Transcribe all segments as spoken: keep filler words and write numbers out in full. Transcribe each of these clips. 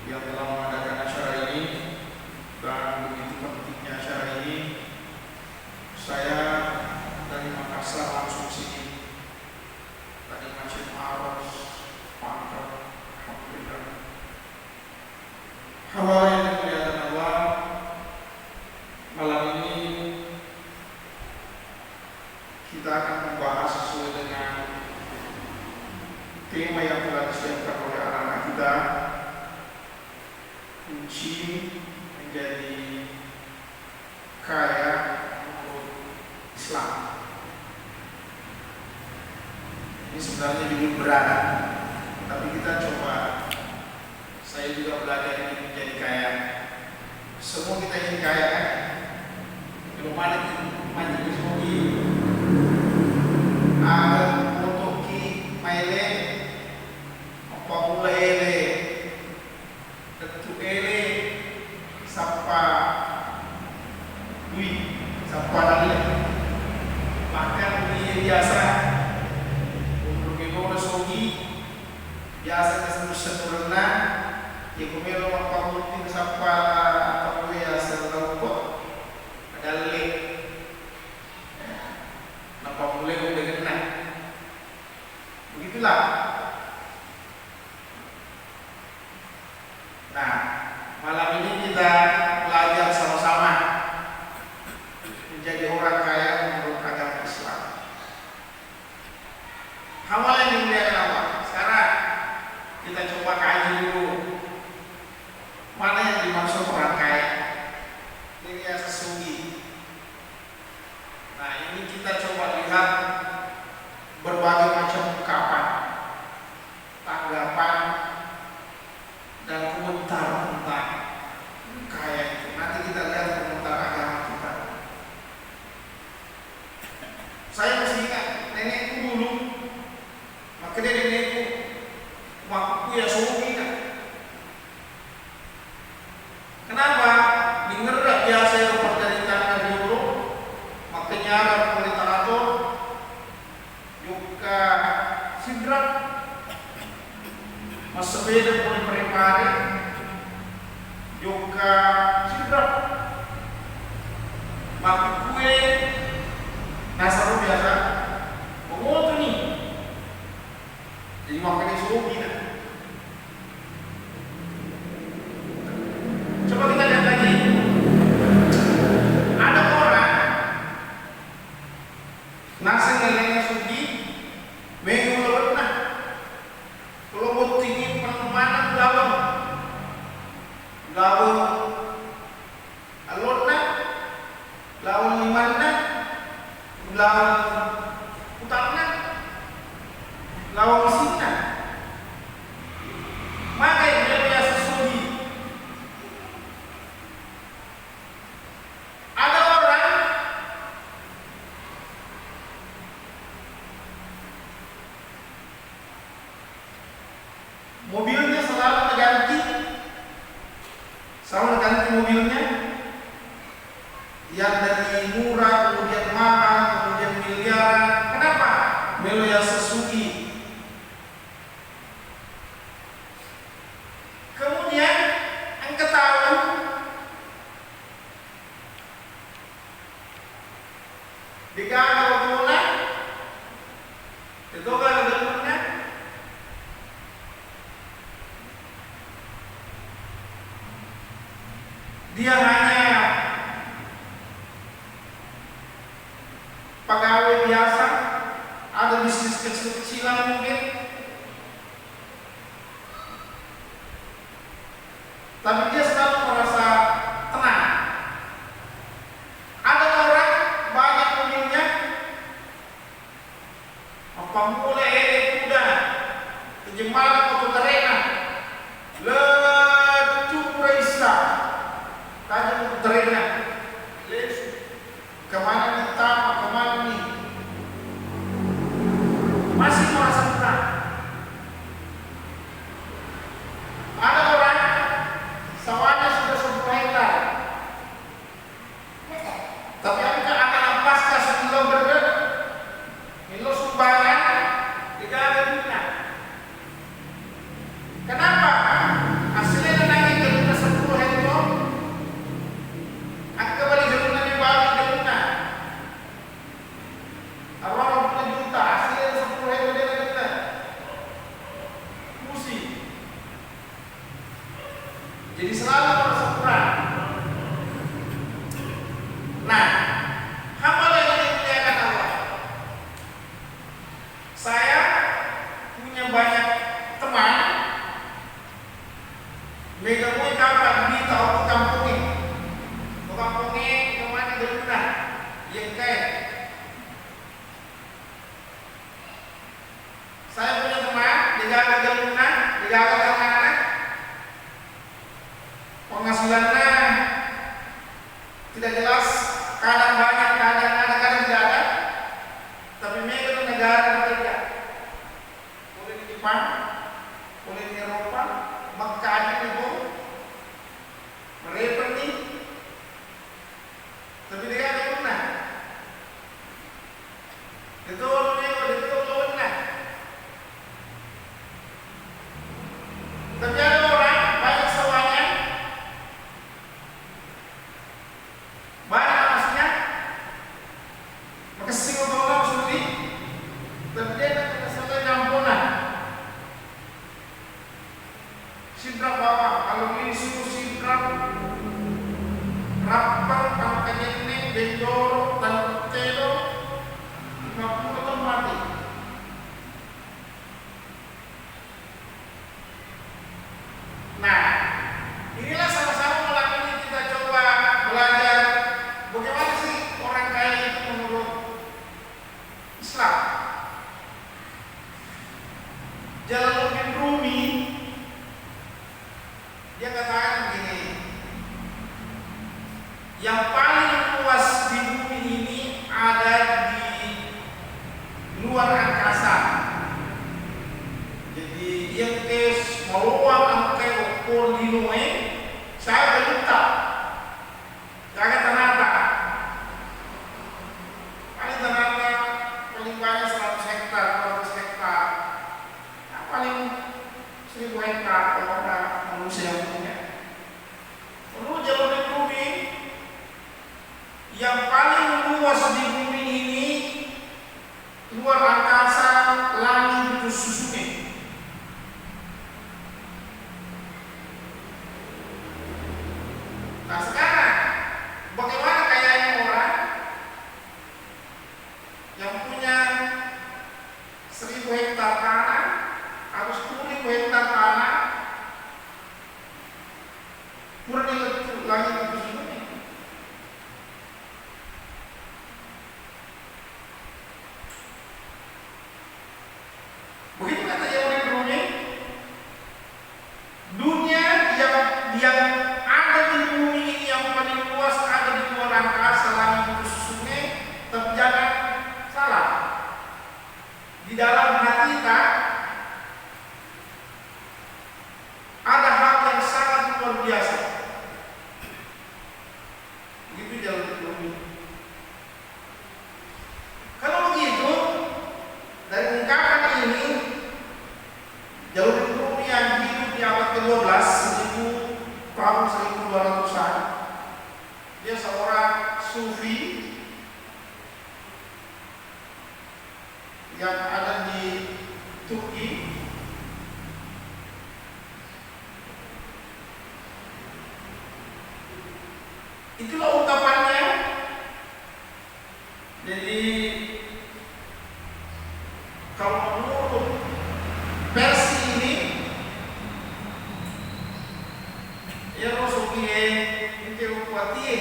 yang telah mengadakan acara ini, dan begitu pentingnya acara ini. Saya dari Makassar langsung sini, tadi macet Maros, Pangkep, Alhamdulillah. Hadirin yang dimuliakan Allah, malam ini kita akan membahas sesuai dengan tema yang telah disiapkan oleh anak-anak kita, kunci menjadi kaya menurut Islam. Ini sebenarnya judul berat, tapi kita coba. Saya juga belajar ingin menjadi kaya. Semua kita ingin kaya, kan? Kalau mana kita maju ke sini, ada foto ki maile, apa mulai ele, tentu ele, sapa dui, sapa dalle. Bahkan dui biasa, untuk sogi, biasa kesebut seturenna, ya, ku melo mappammulai nasappa tauwe yaseng Lauko, adalle. Nappa mulai udagenna. Begitulah. Nah, malam ini kita belajar sama-sama menjadi orang kaya menurut agama Islam. Hadirin yang dimuliakan Allah, sekarang kita coba kaji dulu mana yang dimaksud orang kaya. Ini ya sesungguh. Nah, ini kita coba lihat berbagai macam ungkapan, tanggapan, dan komentar tentang kaya itu. Nanti kita lihat komentar agama kita. Saya masih ingat nenekku dulu, makkeda nenekku, "Makku ya sogi, Nak." Kenapa? Dingerra biasa ero penderitaan riolo, makkenyara pole tarato, jokka Sidrap, massepeda pole Parepare, jokka Sidrap, makkukkue nasaba biasa pemotoni. Jadi makanya sogi, nah. Coba kita lihat lagi. Ada orang naseng ngellengnge sugi, mega ulawengna. Kalau bottingi, penempatan ulaweng. Ulaweng allonna, ulaweng limanna, ulaweng utanna, ulaweng isinna. Maka itu biasa sugi. Ada orang mobilnya selalu diganti, selalu diganti mobilnya, yang dari murah, kemudian mahal, kemudian miliaran. Kenapa? Melo ya sesuki. Kemudian engka tau degaga otona, detogaga gellenna, dia hanya pegawai biasa, ada bisnis kecil-kecilan mungkin, tapi dia selalu merasa tenang. Ada orang banyak mobilnya, mappammula ele kuda, tajemmala moto tarena, lettu pura issa, tajeng moto tarena, lesu. Kemana nih tama, kemana nih? Masih merasa kurang. Ada orang sama Jadi selalu bersyukuran. Nah, hamba yang dimuliakan Allah, saya punya banyak teman. Mega moi kapang mita okko kampongnge. Ko kampongnge kemana gelunna? Yekkae. Saya punya teman, degaga gelunna, degaga tanana, penghasilanna tidak jelas, kadang banyak, kadang ada, kadang tidak ada. Tapi mega negara bekerja. Pole ni Jepang, pole ni Eropa, Mekka aja ni, Bu. Merepenni. Tapi degaga gelunna. Itu orang yang ada itu orang. Tapi ada orang banyak sawahnya, banyak tanahnya, makessing oto-oto suli, tapi dia tak kena salah nyampona. Sidrap bawang, kalau ini suruh sidrap, rappang, pangkajenne, bendoro, tantedo, lima puluh tahun mati. Nah, inilah sama-sama malam ini kita coba belajar bagaimana sih orang kaya itu menurut Islam. Jalaluddin Rumi, dia katakan begini, yang paling luas di bumi ini ada di luar angkasa. Jadi, iya engke maloang engke okko linoe, saya gelutta. Jaga tanata. Paling tanata paling banyak seratus hektar, dua ratus hektar. Nah, paling seribu hektar kalau ada manusia yang punya. Menurut Jalaluddin Rumi, yang paling luas di bumi ini luar angkasa, langit itu susunge. Nah, sekarang bagaimana kayanya orang yang punya seribu hektar tanah atau sepuluh ribu hektar tanah, pura dilettu langit itu susunge? Begitu kata Yahudi Rumi, dunia yang, yang ada di bumi ini yang paling luas ada di luar angkasa, langit itu susunge, tapi jangan salah. Di dalam hati kita ada hal yang sangat luar biasa. Begitu jalan ekonomi. Kalau begitu, dari ungkapan ini, Jalaluddin Rumi yang hidup di abad kedua belas, seribu, tahun seribu dua ratusan, dia seorang sufi yang ada di Turki. Itulah ungkapannya. Jadi, kalau menurut versi ini, ya, Rosokie, ini kuatie.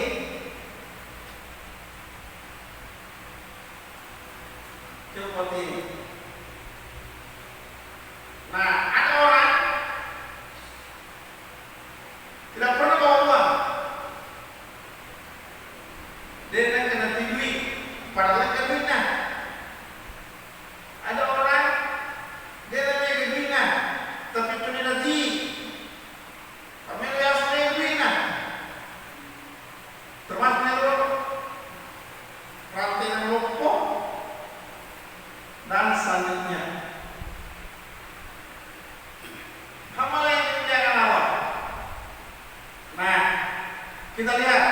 Coba ini. Nah, ada orang tidak pernah bawa uang. Dia nak kena duit, padahal kan duitnya. Ada orang dia nak duitnya, tapi tu dia nanti. Pamela yaseng duitna. Termasuk ero rante naloppo dan selanjutnya. Hal-hal yang tidak akan awal. Nah, kita lihat.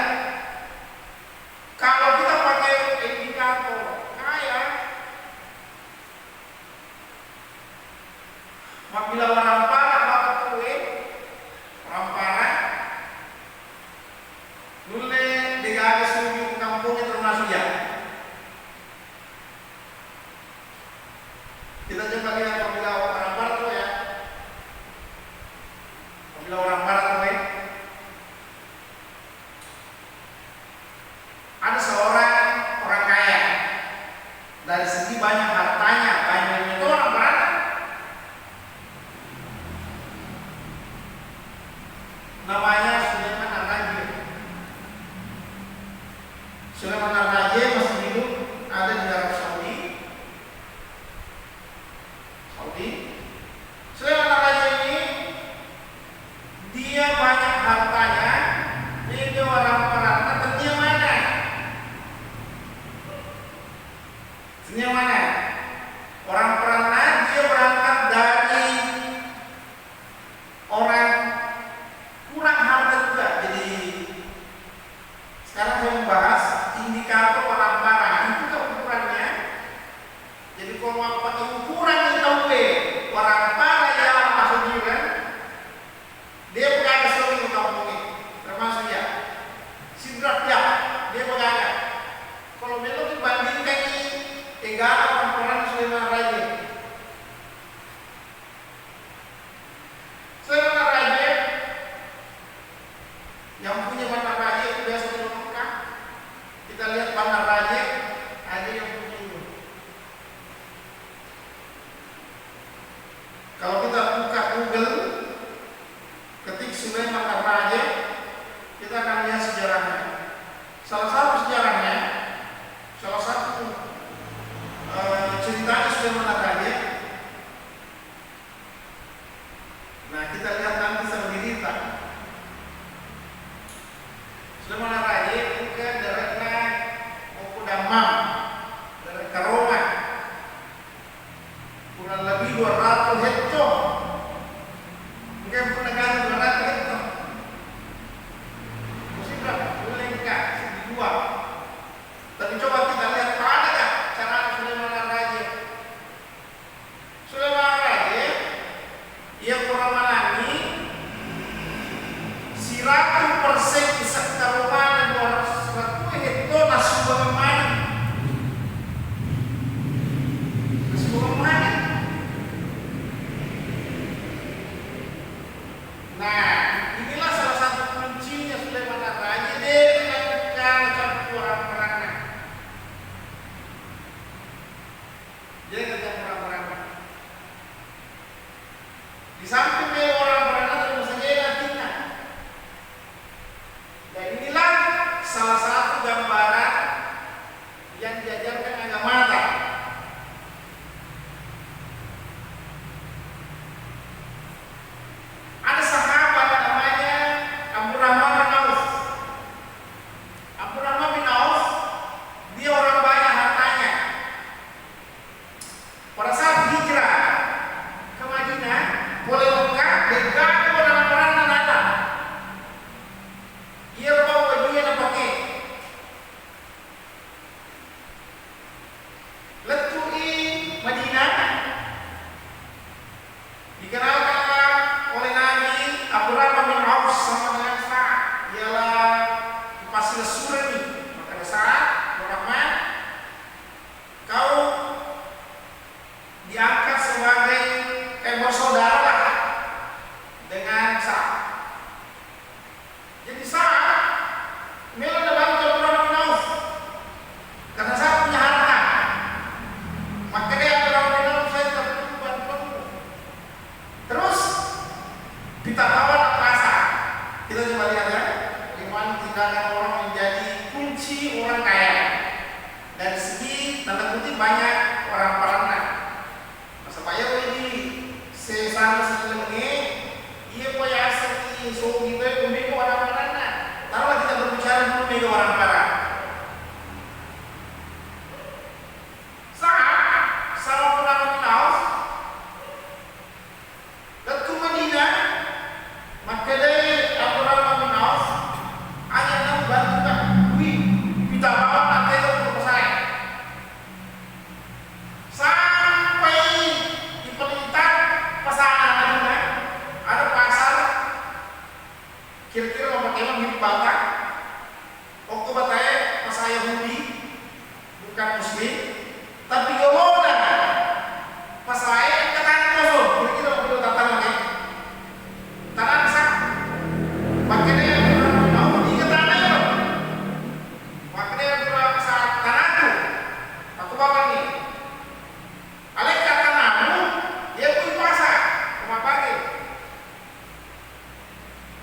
Kalau kita pakai indikator kaya, mapila warampara bapa tue, warampara, Orang barat, weh. Ada seorang orang kaya. Dari segi banyak hartanya, banyak itu orang barat. Namanya Sulaiman Ar-Raji. Sulaiman Ar-Raji masih hidup, ada di Arab Saudi. Saudi. Sulaiman Ar-Raji ini, dia banyak hartanya, dia orang peranna tennia mana? Tennia mana? Orang peranna dia berangkat dari orang kurang harta juga. Jadi, sekarang saya membahas indikator orang parah. Itu kan ukurannya. Jadi, kalau mappake ukuran tauwe orang parah ya, masuk jiran, dia pegang selalu kampungnya. Termasuk ya. Sidrak ya, dia pegang. Kalau belum dibandingkan ini, egana orang peranna Sulaiman Raja. Sulaiman Ar-Raji yang punya Bandar Raja itu biasa di Mekah. Kita lihat Bandar Raja, ada yang punya itu. Kalau kita buka Google, ketik Sulaiman Ar-Raji, kita akan lihat sejarahnya. Salah satu sejarahnya, salah satu eh, ceritanya Sulaiman Ar-Raji. Nah, kita lihat nanti sama dirita. Sulaiman Ar-Raji itu ke daerahnya Oku Dammam, daerah Karoma. Kurang lebih dua ratus hekto. Mungkin pernah kan dua ratus hekto. Musim berapa? Boleh enggak? Segi dua. Tapi coba kita lihat, pada nggak cara Sulaiman Ar-Raji? Sulaiman Ar-Raji, iya kurang manangi, siratu persen isetta rumana dua ratus hekto nassumbang maneng. Nassumbang maneng. Nah, inilah salah satu kuncinya Sulaiman Ar-Raji, de' nakkana campurang peranna. De' nacampurang peranna. Di samping de' orang peranna, terus saja nantinya. Dan inilah salah satu gambaran yang diajarkan agamata. Ada sahabat namanya Abdurrahman bin Auf. Abdurrahman bin Auf, dia orang banyak hartanya. Pada saat hijrah ke Madinah, pole Mekah, de'gaga orang-orang nana. Iya, bawa dia na pakai. Lettu'i Madinah, dikenalkanlah oleh Nabi Abdurrahman bin Auf sama dengan Sa'ad, ialah pasilessurengngi. Maka Sa'ad, Abdurrahman, kau diangkat sebagai, kayak bersaudaralah dengan Sa'ad. Jadi Sa'ad melo nabantu Abdurrahman bin Auf karena Sa'ad punya harta. Makkeda Abdurrahman bin Auf, "Saya terbutuh bantuanmu." Terus, pitabawa pasar. Kita coba lihat ya, bagaimana tindakan orang menjadi kunci orang kaya. Dari segi tanda kutip banyak orang paranna. Nasaba iyaro idi sesana sellengnge, iya ko yasengngi sogi toi ko mega waramparanna. Taruhlah kita berbicara dulu mega warampara. Sa'ad, Sa'ad Abdurrahman bin Auf, lettu Madinah, makkedai Abdurrahman bin Auf, "Aja' namu bantu ka, dui pita bawang nakkeda ko pasae." Sampai di pelita pasar Madinah, ada pasar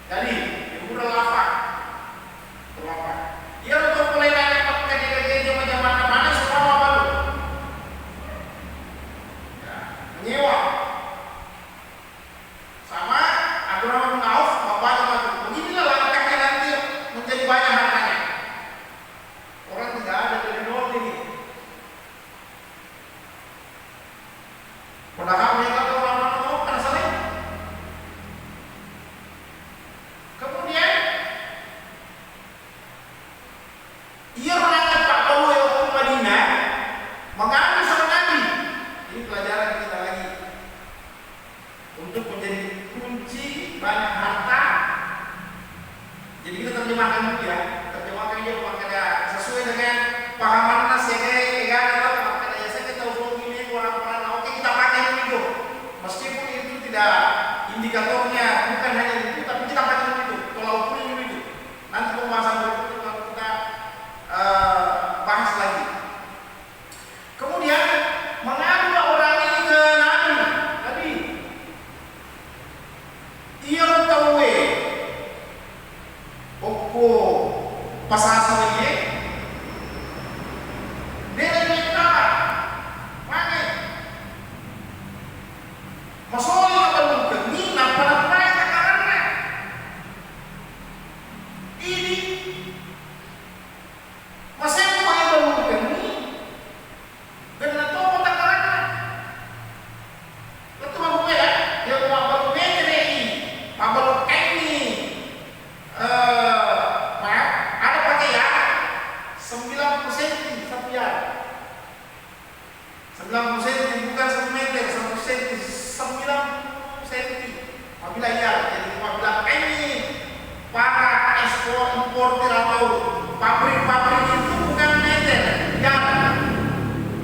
Jadi, hiburan lapa. Lapa. Iyaro to pole nanya pakkajaga-jaga jama-jamanna maneng, semua mabbalu. Ya, menyewa. Sama Abdurrahman bin Auf, bapaknya mati. Beginilah langkahnya nanti menjadi banyak hartanya. Orang tidak ada dari nol ini. Padahal mereka tuh orang-orang mau kan saling. Kemudian, iyaro nanti Pak Paul yang ke Madinah, mengadu sama Nabi. Ini pelajaran kita lagi. Untuk menjadi kunci banyak harta. Jadi kita terjemahkan dulu ya, terjemahkan juga makkeda sesuai dengan pahamanna siaga egana tau makkeda ya saya tahu sogi ini orang orang oke kita pakai dulu itu. Meskipun itu tidak indikatornya bukan hanya itu tapi kita pakai dulu itu, tolak ukurnya dulu itu. Nanti pembahasan berikutnya kalau kita eh, bahas lagi. Kemudian mengadulah orang ini ke Nabi. Nabi, iyaro tauwe okko pasasi walie, de' nakkeda mage masoli nabalukeng ni nappa napurai takaranna. Ini Masempa ibalukenni, genna to takaranna. Lettu mabbuke ya, ya mabbalu metere i, mabbalu kainni, eh, ma-, ada pakai ya, sembilan puluh senti satu yard. Sembilan puluh senti, bukan satu meter, satu senti, sembilan puluh senti. Apabila iya, jadi apabila ini para ekspor importer atau pabrik-pabrik itu bukan meter, yard.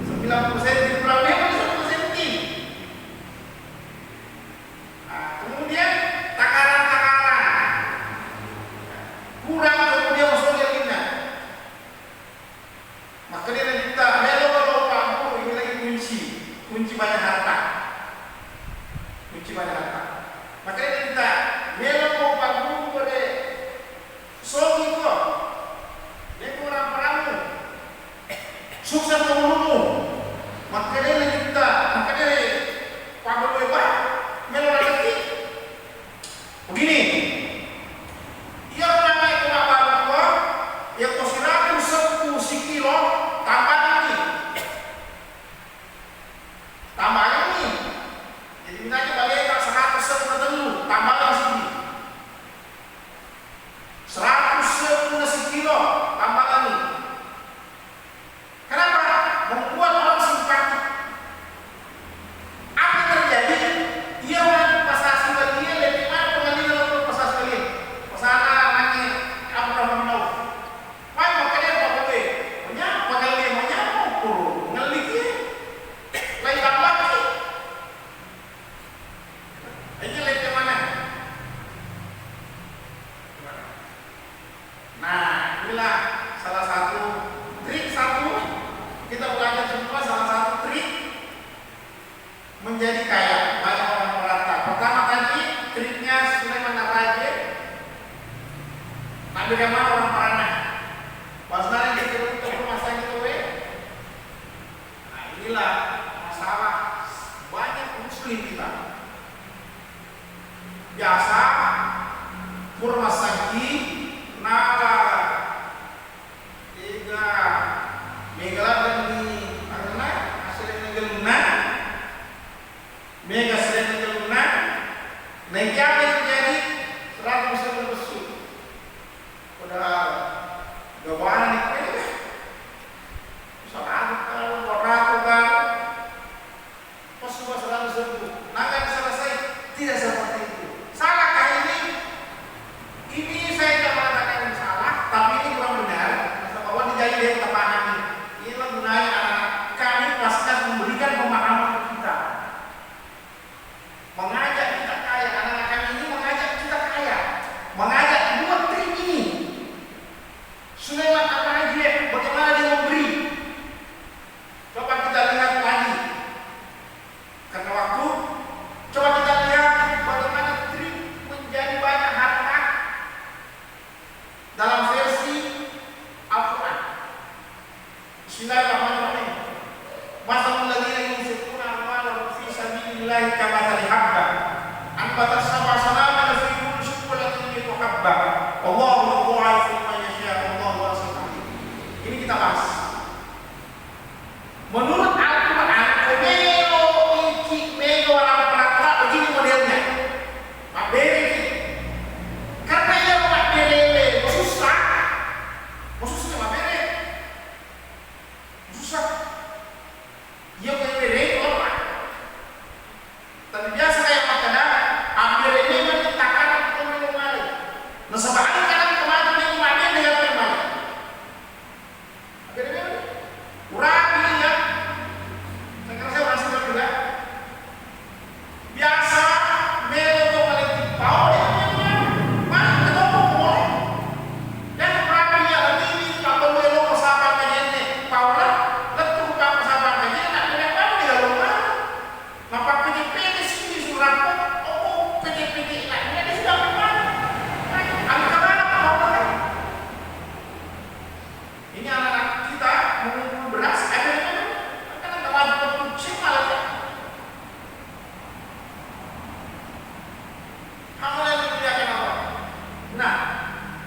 Sembilan puluh senti kurang lebih satu senti. Nah, kemudian takaran-takaran kurang kemudian masuk ke. Makkedai Nabitta, "Melo ko pagguru, ini lagi kunci, kunci banyak harta. Kunci banyak harta." Makkedai Nabitta, "Melo ko pagguru pole sogi ko, meko orang paramu, sukses ko ulumu." Makkedai Nabitta, makkedai pabbalu e, "Melo rezeki." Begini, iyaro nanae ko mabbalu ko, yako siratu seppulo sikilo, tambangi. Tambangi. Jadi, misalnya baleta seratus seppulo tellu, tambangi sini. Seratus seppulo sikilo, tambangi. Kenapa? Membuat orang simpati. Apa yang terjadi? Iya, orang pasasi balie, lebih mana pengalihan orang pasasi balie? Pasana nangis, Abdurrahman bin Auf. Wah, makanya apa gue? Maunya, makanya maunya, oh, ngelik ya. Lain apa sih? Ini lebih mana? Nah, inilah salah satu trik satu, kita belajar semua salah satu trik menjadi kaya, banyak orang merata. Pertama tadi triknya Sulaiman Ar-Raji, nabi kamar orang merana. Pas nanti kita ke rumah sakit, nah, inilah masalah banyak muslim kita. Biasa pura massakki nala ega mega laddenni anunna, aselenna gelunna, mega aselenna gelunna, naiki apa yang terjadi? Seratus persen terpessu. Padahal gawana ni kue. Usaha karo, warako karo. Pas sudah seratus ribu, nangan selesai. Tidak seperti itu. Salahkah ini? Ini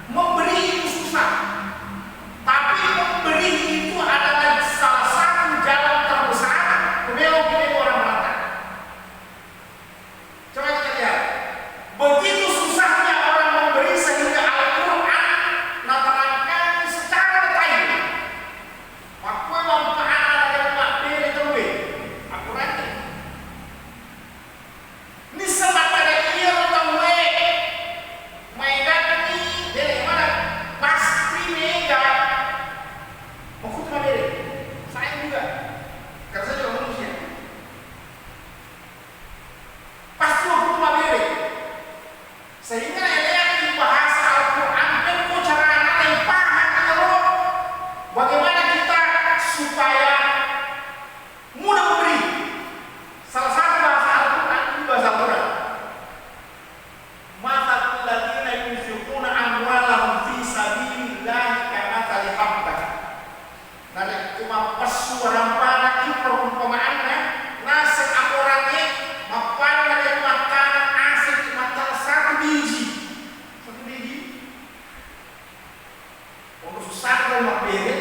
Memberi itu susah, tapi memberi itu adalah salah satu jalan terbesar ke melo-melo orang merata. Coba kita lihat, begitu susahnya orang memberi sehingga Al-Quran naterangkan secara detail. Makkua manfaat ada mabbere tauwe, Al-Quran. Nisseng makkeda iyaro tauwe maeganni, bere mana, pasti mega makkutu mabbere. Saya juga, karena saya juga manusia. Pasti makkutu mabbere. Sehingga eleaki bahasa Al-Quran, pekko carana naipahang iyaro, bagaimana kita supaya mudah memberi. Salah satu bahasa Al-Quran, ini bahasa Al-Quran. Matsalul ladzina yunfiquna amwalahum fi sabilillahi kamatsali habbah. Narekko mappessu waramparaki perumpamaanna, naseng akorangnge, mappada narekko mattaneng aseki mattaneng satu biji. Satu biji. Onro sussana tau mabbere,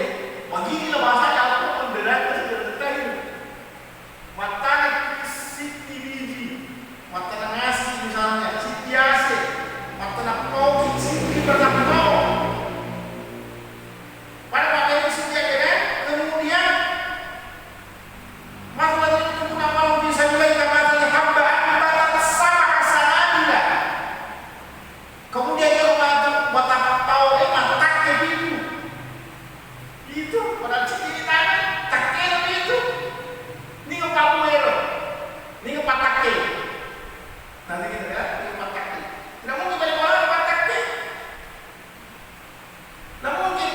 magini la bahasa Yakob, pemberatan sederhana itu. Mattaneng siddi biji, mattaneng nasi misalnya, siddi ase, mattaneng pau, siddi batang pau. Pada mabbere siddi ase, kemudian, matsalul ladzina yunfiquna amwalahum fi sabilillahi kamatsali habbatin ambatat sab'a sanabila. Kemudian iyaro matu batang pau e mattakke pitu. Pitu, padahal sedikit tanah, takkena pitu. Niga pabbua ero? Niga pattakke? Nanti kita lihat, niga pattakke. Tidak mungkin dari bawah pattakke. Tidak mungkin.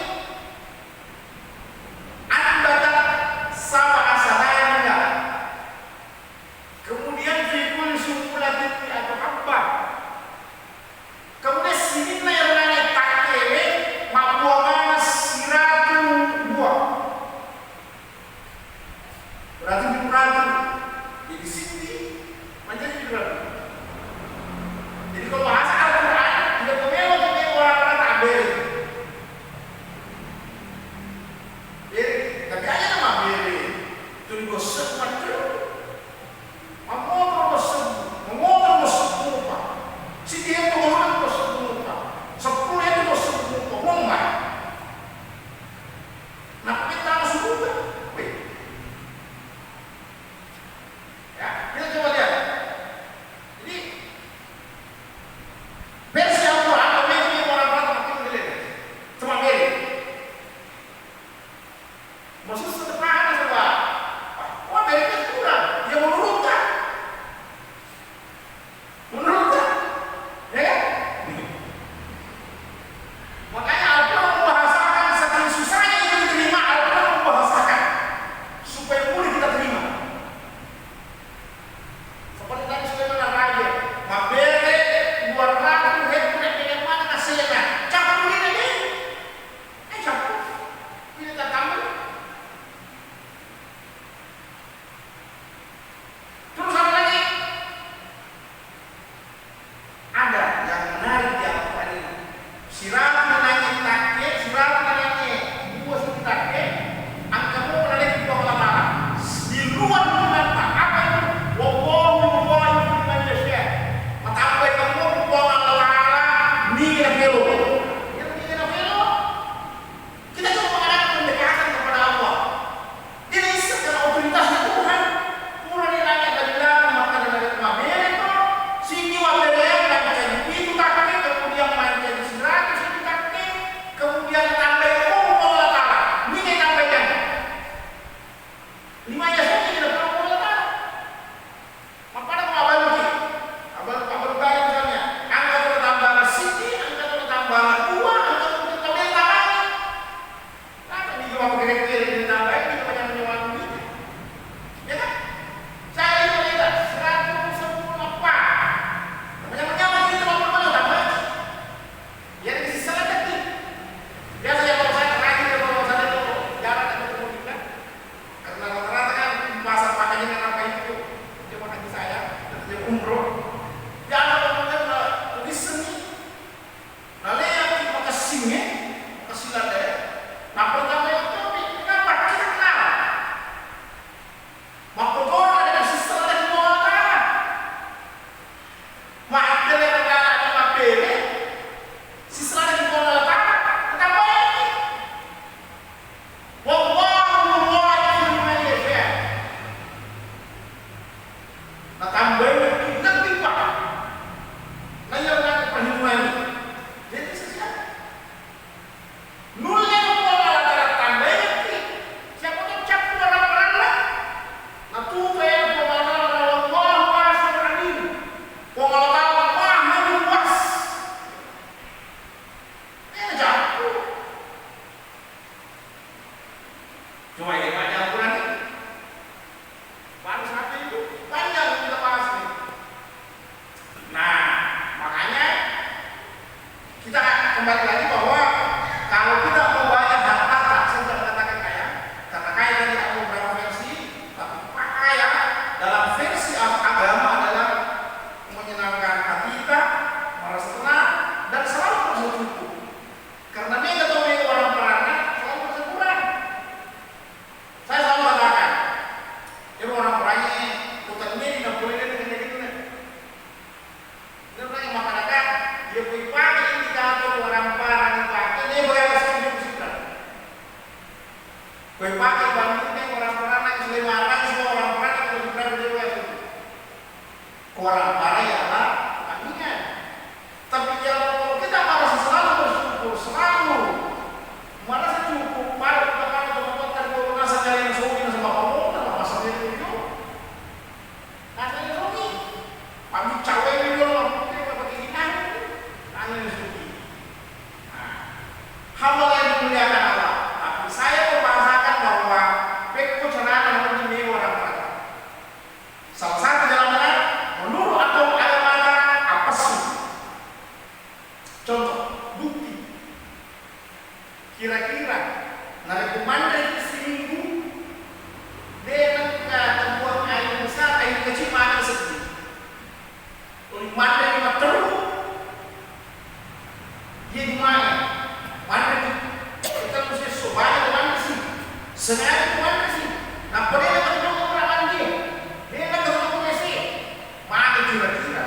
Ambatat sab'a sanabila. Kemudian fi kulli sunbulatin mi'atu habbah. Kemudian sininna ero nanae takkewe mabbua maneng siratu bua. Berarti pitu ratu. Jadi siddi mancaji pitu ratu. Jadi kalau bahasa Al-Quran, tidak pemelo kita orang-orang tak beri. Beri, tapi aja nama beri. Tuli bosek macam. Mammotoro bosebbu, mammotoro bosebbu mupa. Siddi etu ulunna bosebbu mupa. Seppulo etu bosebbu mupa. Muamma. Nappa kita masuk surga. Weh. Ya, kita coba lihat. Jadi, versi Al-Quran, tapi ini orang-orang makin gede. Cuma beri. Masussa tepahana saba, wah, berekeng kurang. Ya, menurutta. Menurutta. Ya kan? Makanya Al-Quran membahasakan, saking susahnya itu diterima, Al-Quran membahasakan supaya mudah kita terima. Seperti Nabi Sulaiman Ar-Raja, mabbere dua ratu hektar, mana hasilnya? Campur ini nih. Eh, campur. Ini tak tambah. Terus apa lagi? Ada yang menarik di Al-Quran ini. Siratu nange takke, siratu nange bua sitakke, engka mo nange Puang Allah Ta'ala. Di luar dukungan apa itu? Wallahu yudha'ifu liman yasha. Matambai engka mo Puang Allah Ta'ala, ni na velo. Yang ni na velo. Kita cuma mengadakan pendekatan kepada Allah. Tidak bisa dengan otoritasnya Tuhan. Pura ni langit dari langit, maka dari langit mabere to. Sini mabere yang mancaji pitu takke, kemudian mancaji seratus itu takke, kemudian tambah itu Allah Ta'ala. Ini tambah yang lima ya saja tidak perlu Allah Ta'ala. Mappada ko mabbaluki? Abbalu, abbalu bale misalnya, engka to natamba siddi, engka to natamba Kembali lagi bahwa kalau kita mau bayar harta tak, saya sudah katakan kaya, karena kaya tadi ada beberapa versi, tapi kaya dalam versi ag-, agama adalah menyenangkan hati kita, merasa tenang, dan selalu merasa cukup. Karena mega tau mega orang perana selalu merasa kurang. Saya selalu katakan, ero orang perana, kota ini tidak boleh dengan ini. Ero orang yang masyarakat, dia pergi pakai indikator orang perana dipakai, dia berapa sih dia mesti. Koe pake bandingkan orang perana, Sleman, semua orang perana, itu lebih berapa dia bayar itu. Orang perana ya lah, bandingan. Tapi kalau kita merasa selalu bersyukur, selalu merasa cukup, pada kita pada teman-teman tergolong nasa cari yang suami, nasa bapak mau, nasa masa dia itu. Nasa yang suami. Pambicara ini dulu, mungkin apa keinginan, nasa yang suami. Nah, hamba yang dimuliakan Allah, tapi saya membahasakan bahwa pekko carana lebih mewah orang perana. Salah satu jalan menurut atau agamata apa sih? Contoh, bukti. Kira-kira narekko manre seminggu, de nengka terbuang air besar, air kecil mana sedih. Tuli manre ni matteru, iye dumae, manre ni. Kita mesti sobae manre si. Sengaja manre si. Nappa de nengka terbuang air mandi. De nengka terbuang air mandi. Magi kira-kira?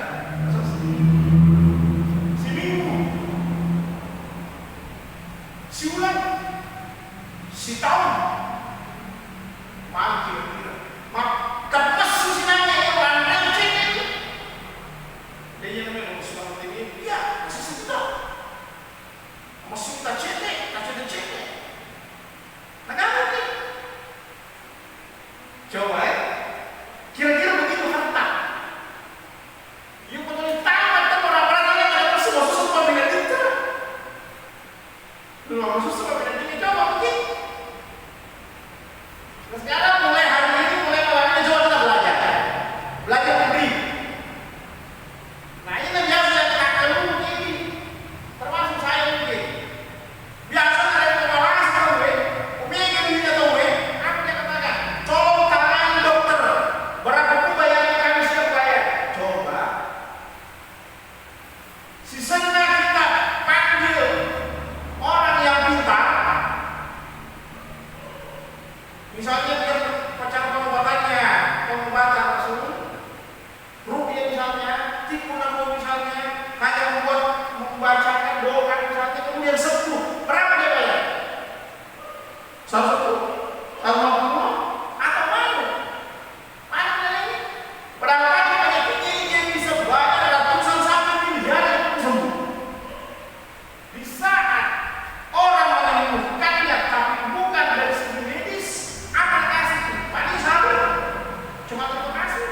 Siminggu, siuleng, sitaung, magi kira-kira? Ma-, kepessu sinangnge, wanreng cedde. De iya namanya, iya, masih sejuta. Masih tak cedde, tak cedde-cedde. Nah, kamu nih. Coba, eh. Kira-kira begitu harta. Iya, betul. Tamat, kan, orang-orang yang ada masih mau susah, mau bilang gitu. Lu mau susah, mau bilang gitu, coba mungkin. Nah, sekarang mulai hari ini, mulai malam ini, coba kita belajar. Belajar memberi. Nah, ini biasa yang kena keluh ini. Termasuk saya mungkin. Biasa ada yang kepala sekarang, weh. Umega duitnya tuh, weh. Apa dia katakan? Tolong tangani dokter. Berapa pun bayarnya, kami siap bayar. Coba. Sisenna kita panggil orang yang pintar. Misalnya dia pacar pengobatannya, pengobatan Rasul. Ruqyah misalnya, tipu namu misalnya, hanya membuat membacakan doa misalnya, kemudian sembuh. Berapa dia bayar? Seratus sepuluh? Seratus lima puluh? Atau mana? Mana ini? Padahal tadi penyakitnya ini dia bisa bayar ratusan sampai miliaran untuk sembuh. Di saat orang menyembuhkannya, tapi bukan dari segi medis, apa dikasih? Paling sabar. Cuma terima kasih.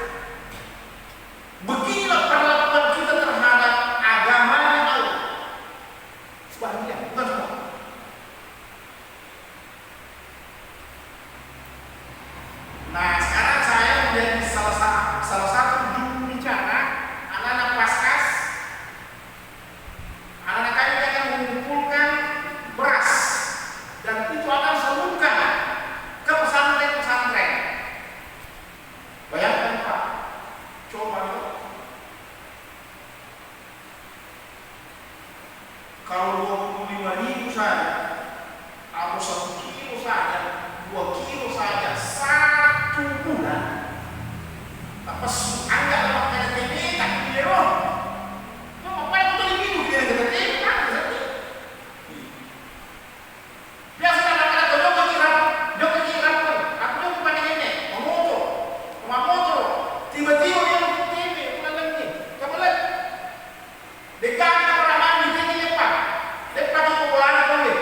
Beginilah perlakuan kita terhadap agamanya Allah. Sebahagian, bukan semua. Nah, sekarang saya menjadi salah sa-, salah satu juru bicara anak-anak Paskas. Anak-anak kami akan mengumpulkan beras dan itu akan salurkan ke pesantren-pesantren. Bayangkan, Pak, coba, yuk. Kalau dua puluh lima ribu saja, atau satu kilo saja, dua kilo saja, satu bulan, tapessu, anggap makkeda tebe tak kilo. Cuma apa itu tadi minum, dia kata tebe, kan, berarti. Biasa kadang-kadang kau jokka ki rap-, jokka ki rappel, aku jokka pake nenek, mamoto, mamoto, tiba-tiba dia mau tebe, bukan lagi, coba lagi. Degaga orang mandi, tege leppa. Leppa ki ko bolana kowe.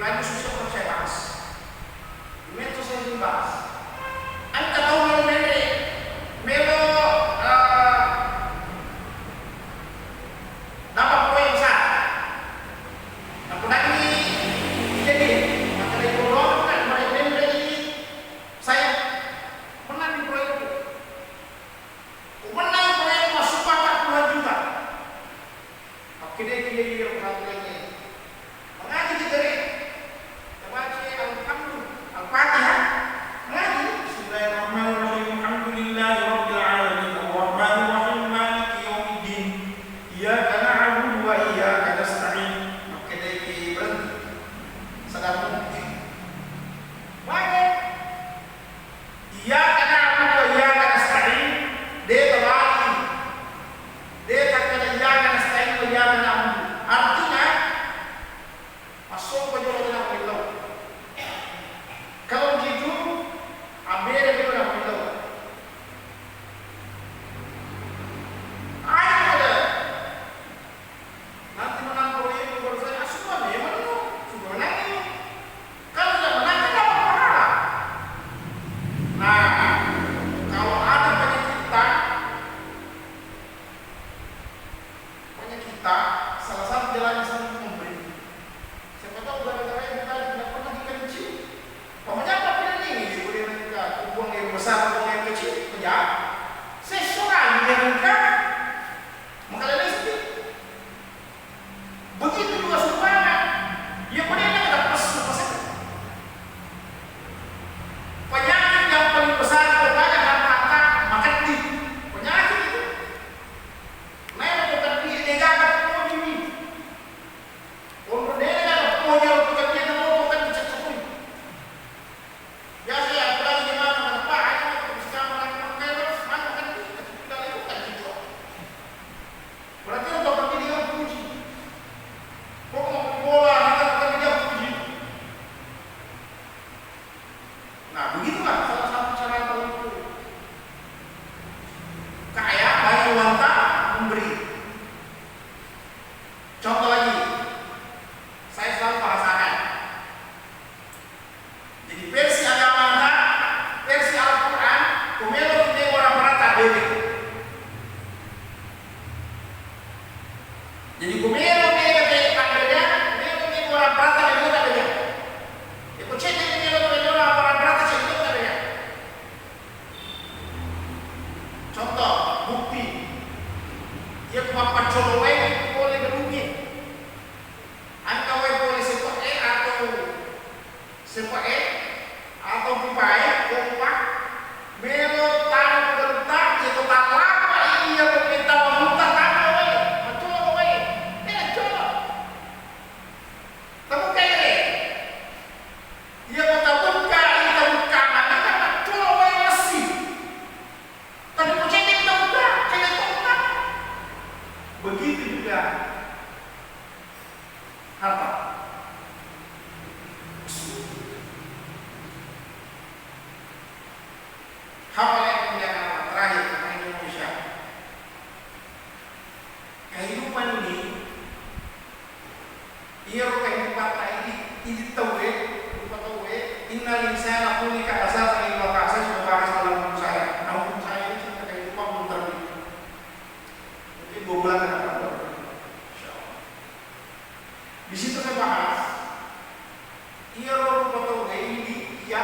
Aku susah percaya bahas. Metto saya dibahas. Engka tau melo mele, melo, eh, dapat proyek besar. Napodangi jadi, maka dari Pulau kan, mulai mele saya menang di proyek itu. Menang proyek masuk empat puluh juta. Makkedaki iya, iya, pesantrengnge. Mangaji ki gare. Tabaca Alhamdu-, Al-Fatihah. Mangaji. Bismillahirrahmanirrahim. Alhamdulillahi rabbil alamin. Arrahmanirrahim. Maliki yaumiddin. Iyyaka na'budu wa iyyaka nasta'in. Makkedaki berhenti. Sadar. Mage. Iyyaka na'budu wa iyyaka nasta'in, de' tawali. De' takkeda iyyaka nasta'in wa iyyaka na'budu. Artinya, massompa jolo ri nappillau. Kalau begitu, abbere jolo nappillau. Ayo pada. Nanti menang proyek, baru saya, ah, sudah, ya, mana, sudah menang ini. Kalau tidak menang, kan dapat pahala. Nah, kalau ada penyakit kita, penyakit kita, salah satu jalannya sama memberi. Siapa tahu gara-gara yang kita tidak pernah dikenci, pamanya apa pilihan ini, boleh mereka buang yang besar, buang yang kecil, pejabat. Sesuai dengan Maka lain sedih. Begitu juga sumbangan. Ya, boleh ada pesu, pesu. Penyakit yang paling besar, pokoknya harta, makeddi. Penyakit itu. Nah, itu makeddi, ini gagal, oh, ini. Untuk dia gagal, oh, dia makeddi, dia mau makeddi, cek sepuluh. Biasa ya, apalagi di mana, mana, Pak, ayo, kita bisa makan, makan, makan, makan, kita tidak lewat, kan gitu. Berarti orang tua pendidik kan puji. Kok mau beli bola, kita bukan dia puji. Nah, begitulah salah satu cara untuk kaya, banyak uang tak memberi. Contoh lagi, saya selalu bahasakan. Jadi versi agamata, versi Al-Quran, ko melo ki mega orang berata bede. Jadi ko melo mega te tak beda, melo mega orang berata bede tak beda. Ya ko cedde melo mega orang berata cedde tak beda. Contoh, bukti. Iya ko mappaccolo wae pole galungnge. Engka wae pole sepe'e atau Sepe'e atau pipae, pompa, melo taro ko galutta, iya ko tallapa iya ko petta wamutta taro wae, maccolo wae, eh, maccolo. Tabukka ere. Iya ko tabukka, iya tabukka, maka maccolo wae massi. Tapi ko cedde tabukka, cedde tabukka. Begitu juga harta. Hal yang kemudian terakhir tentang Indonesia. Kehidupan ini, iyaro kehidupan ini, ini tauwe, rupa tauwe, innal insana khuliqa halu'a, saya sudah bahas dalam buku saya. Nah, buku saya ini tentang kehidupan belum terbit. Mungkin dua bulan ke depan baru terbit. Insya Allah. Di situ saya bahas, iyaro rupa tauwe idi iya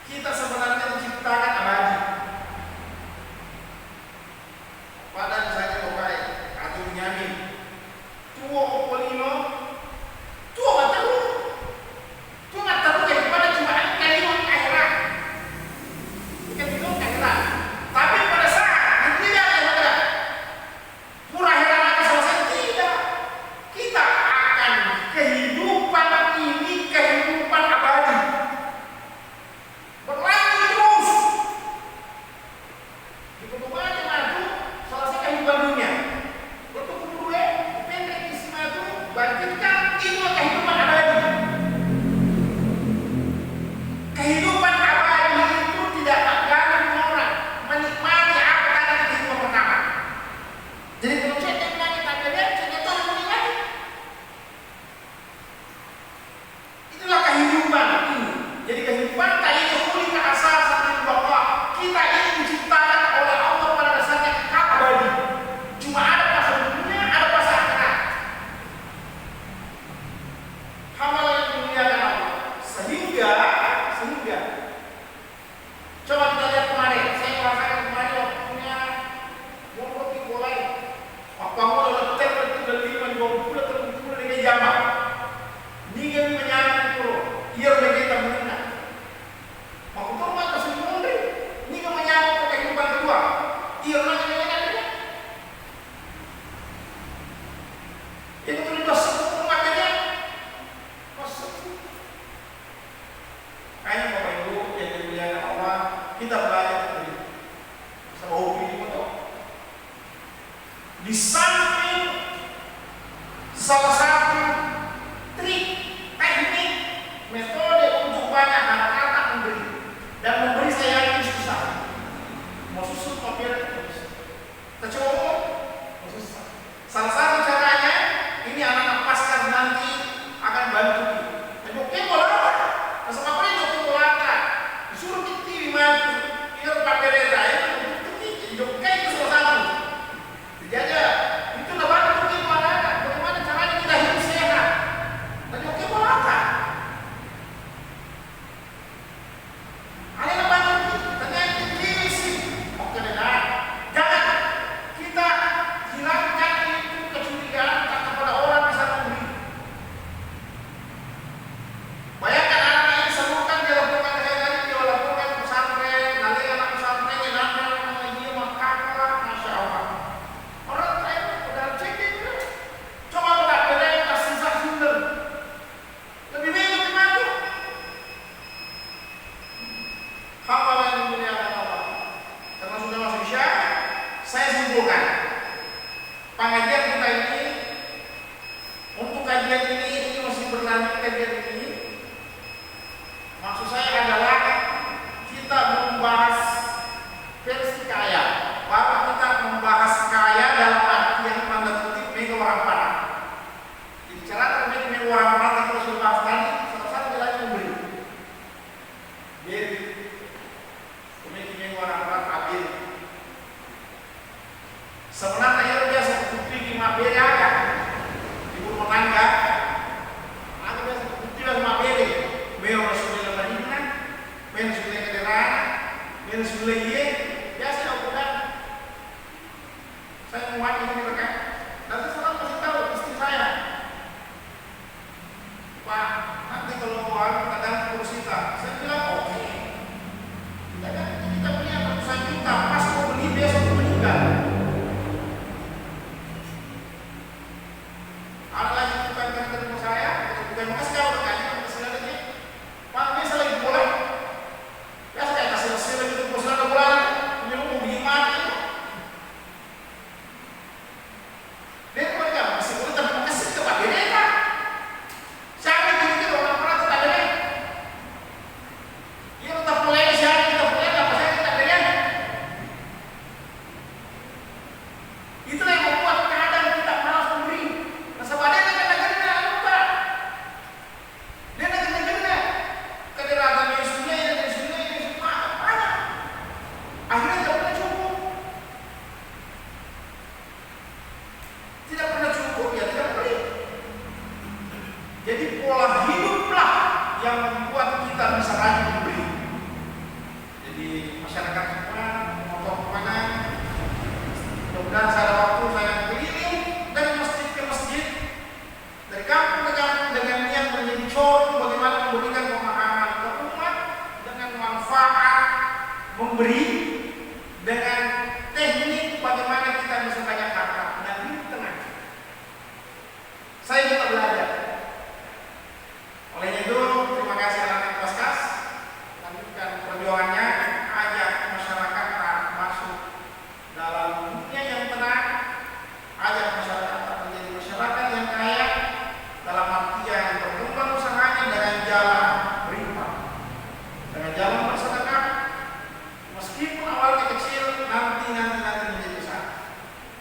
kita sebenarnya diciptakan abadi. Pada misalnya bapak atau Bunyamin, tuo okko lino, tuo matteru, tuo matteru daripada cuma engka lino akhirat. Engka lino akhirat. Tapi pada saat tidak ada yang ada, pura heran akan selesai? Tidak. Kita akan kehidupan ini kehidupan abadi. Berlanjut terus. Di pertemuan yang maju, selesai kehidupan dunia. Waktu kubur, eh, pendek isi maju, Salah satu trik, teknik, metode untuk banyak harta memberi. Dan memberi saya yakin susah. Mau susun pamer terus. Kecuali mau susah. Salah satu caranya, ini anak-anak Paskah nanti akan bantu. Ayo, oke, bola apa? Nasaba apa itu bola apa? Disuruh kita maju. Ini pamer, ya, itu, itu, itu salah satu. Jadi, itu nabantu kita anak-anak, bagaimana caranya kita hidup sehat. Tadi oke, mau apa? Ada nabantu kita, tadi kita beli sih. Oke, deh, nah. Jangan kita hilangkan itu kecurigaan kepada orang di sana. Bayangkan anak-anak ini semua kan dia laporkan ke saya tadi, dia laporkan ke pesantren, nanti anak pesantren yang nanti anak dia makkakala, masya Allah. Orang lain udah cek itu. Coba kita beda yang kasih sah sumber. Lebih baik lebih maju. Hamba yang dimuliakan Allah. Karena sudah masuk Isya, saya simpulkan. Pengajian kita ini, untuk kajian ini, ini masih berlanjut kajian ini. Maksud saya adalah kita membahas versi kaya, baru kita membahas kaya dalam artian tanda kutip mega orang parah. Jadi cara terjadi mega orang parah kita sudah bahas tadi, salah satu lagi memberi. Beri. Komeki mega orang parah, beri. Sebenarnya iyaro biasa kukuttiki mabbere aga. Ibu rumah tangga. Aga biasa kukutti biasa mabbere. Melo sulle marinna, melo sulle kaderana, melo sulle iye. Biasa aku bilang, saya mau ini mereka. Dan saya selalu kasih tahu istri saya. Pak, nanti kalau mau anu, kita ganti kursi, Pak. Saya bilang, "Oke. Kita ganti, kita beli yang ratusan juta, pas mau beli, besok mau meninggal." Ada lagi tukang kerja di rumah saya, bukan bekas kau, bertanya, "Pak, biasa lagi bola?" Biasa kayak kasih-kasih lagi, terus ada bola, ini mau beli mana itu? Dé' mupaja, masih boleh tapi makessing ke Pak Déréta. Siapa yang jadi orang pernah ke Pak Déré? Iya, tetap boleh, siapa yang tetap boleh, apa saya tetap boleh? Itulah yang membuat kadang kita malas memberi. Nasaba dé' nakenna-kenna, lupa. Dé' nakenna-kenna. Kaderata mesunna, iya, mesunna, iya, mesunna, apa-apa. Akhirnya tidak pernah cukup. Tidak pernah cukup, ya tidak beri. Jadi pola hiduplah yang membuat kita bisa rajin memberi. Jadi masyarakat semua, motor kemana, mudah-mudahan saya ada waktu saya keliling dari masjid ke masjid, dari kampung ke kampung dengan niat menjadi contoh bagaimana memberikan pemahaman ke umat dengan manfaat memberi, dengan teknik bagaimana kita bisa banyak harta. Nah, ini tenang. Saya juga belajar. Oleh itu, terima kasih anak-anak Paskas. Lanjutkan perjuangannya, ajak masyarakat masuk dalam dunia yang tenang, ajak masyarakat menjadi masyarakat yang kaya, dalam artian berkembang usahanya dengan jalan berimpact, dengan jalan bersedekah, meskipun awalnya kecil, nanti, nanti, nanti menjadi besar.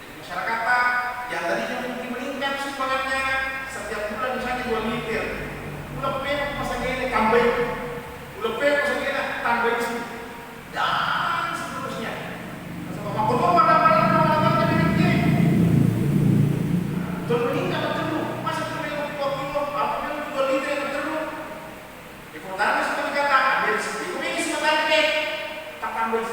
Jadi masyarakat yang tadinya mungkin meningkat sumbangannya setiap bulan misalnya dua liter, bulan pemang masagena tambahi, bulan pemang masagena tambahi, dan seterusnya. Nasaba makkoto pada-pada mengatakan dari ini. Tuh meningkat terus, masa tuh yang dua kilo, apa yang dua liter yang terus? Di kota sudah dikata, habis. Itu ini sebenarnya tak tambahi.